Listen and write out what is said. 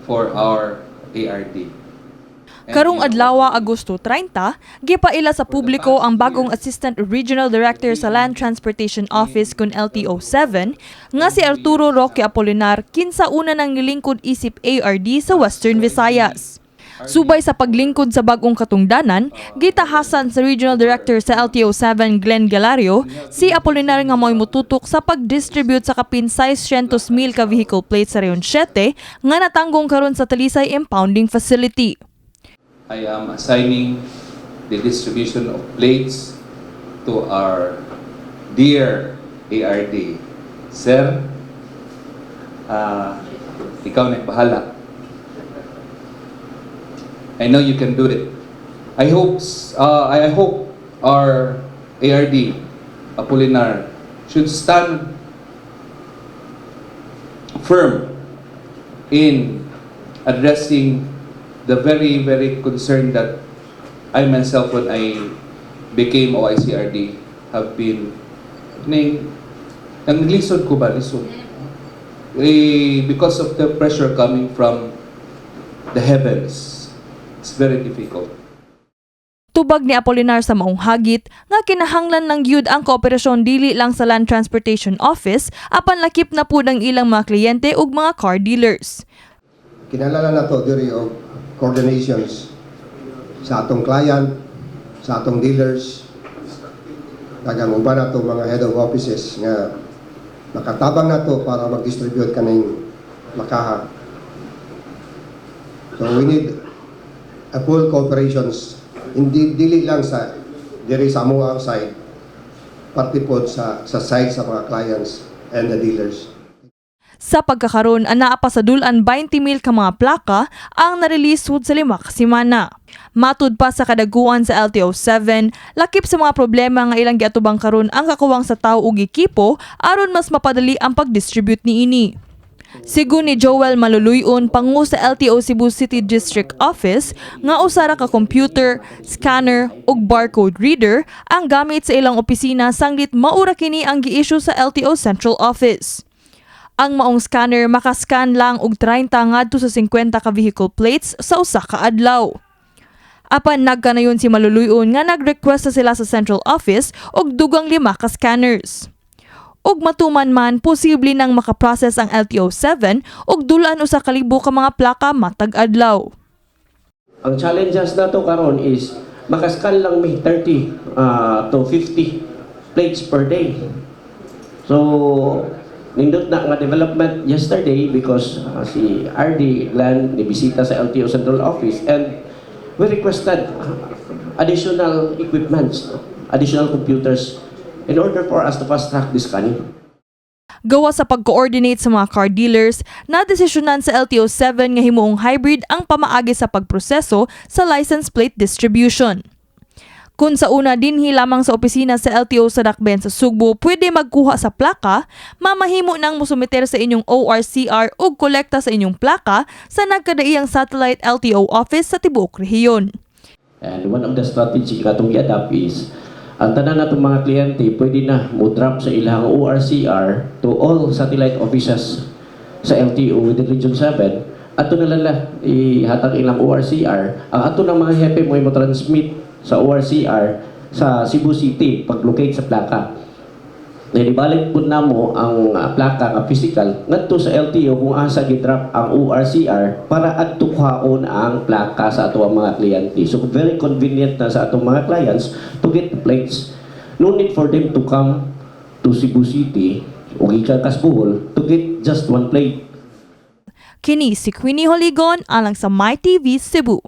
For our ARD. Karong adlaw, Agosto 30, gipaila sa publiko ang bagong Assistant Regional Director sa Land Transportation Office kun LTO 7 nga si Arturo Roque Apolinar, kinsa una nang nilingkod isip ARD sa Western Visayas. Subay sa paglingkod sa bagong katungdanan, gitahasan sa Regional Director sa LTO 7 Glenn Galario si Apolinar nga mo'y mututok sa pag-distribute sa kapin 600,000 ka vehicle plates sa Rehiyon 7 nga natanggong karon sa Talisay Impounding Facility. I am assigning the distribution of plates to our dear ARD. Sir, ikaw na bahala. I know you can do it. I hope our ARD, Apolinar, should stand firm in addressing the very, very concern that I myself, when I became OICRD, have been, ning, ang lisod ko ba, lisod? Eh, because of the pressure coming from the heavens, it's very difficult. Tubag ni Apolinar sa maong hagit nga kinahanglan lang gyud ang kooperasyon dili lang sa Land Transportation Office apan lakip na pud ang ilang mga kliyente ug mga car dealers. Kinahanglan nato diri og coordinations sa atong client, sa atong dealers, kag ang uban nato mga head of offices nga makatabang nato para mag-distribute kaning plakaha. So we need a full cooperations, hindi dili lang sa diri sa amo ang side, pati pod sa side sa mga clients and the dealers. Sa pagkakaron, anaa pa sa dul-an 20 mil ka mga plaka ang na-release sud sa 5 ka semana. Matud pa sa kadaguan sa LTO 7, lakip sa mga problema nga ilang giatubang karon ang kakuwang sa tao ug ekipo aron mas mapadali ang pag-distribute niini. Sigon ni Joel Maluluyon, pangu sa LTO Cebu City District Office, nga usa ra ka computer, scanner ug barcode reader ang gamit sa ilang opisina sanglit maura kini ang gi-issue sa LTO Central Office. Ang maong scanner makascan lang og 30 ngadto sa 50 ka vehicle plates sa usa ka adlaw. Apan nagkanayon si Maluluyon nga nag-request sa sila sa Central Office og dugang lima ka scanners. Ug matuman man, posible nang makaprocess ang LTO 7 og dul-an 1,000 ka mga plaka matag adlaw. Ang challenges nato karon is makascan lang mi 30 to 50 plates per day. So, nindot na nga development yesterday because si RD Glenn nibisita sa LTO Central Office and we requested additional equipments, no? Additional computers in order for us to fast track the scanning. Gawa sa pag-coordinate sa mga car dealers, nadesisyonan sa LTO 7 nga himuong hybrid ang pamaagi sa pagproseso sa license plate distribution. Kung sa una dinhi lamang sa opisina sa LTO sa Dakben sa Sugbo pwede magkuha sa plaka, mamahimo nang musumiter sa inyong ORCR ug kolekta sa inyong plaka sa nagkadaiyang satellite LTO office sa tibuok rehiyon. And one of the strategy katong gi-adapt is ang tanan natong mga kliyente pwede na mo drop sa ilang ORCR to all satellite offices sa LTO within Region 7. Ato na lang la ihatag ilang ORCR. Ang ato ng mga hepe mo mo transmit sa ORCR sa Cebu City pag-locate sa plaka. Then ibalik pud namo ang plaka nga physical ngadto sa LTO kung asa gi-drop ang ORCR para adto kuhaon ang plaka sa ato ang mga kliyente. So very convenient na sa atong mga clients to get the plates. No need for them to come to Cebu City o gikan kas Bohol to get just one plate. Kini si Queenie Holigon alang sa MyTV Cebu.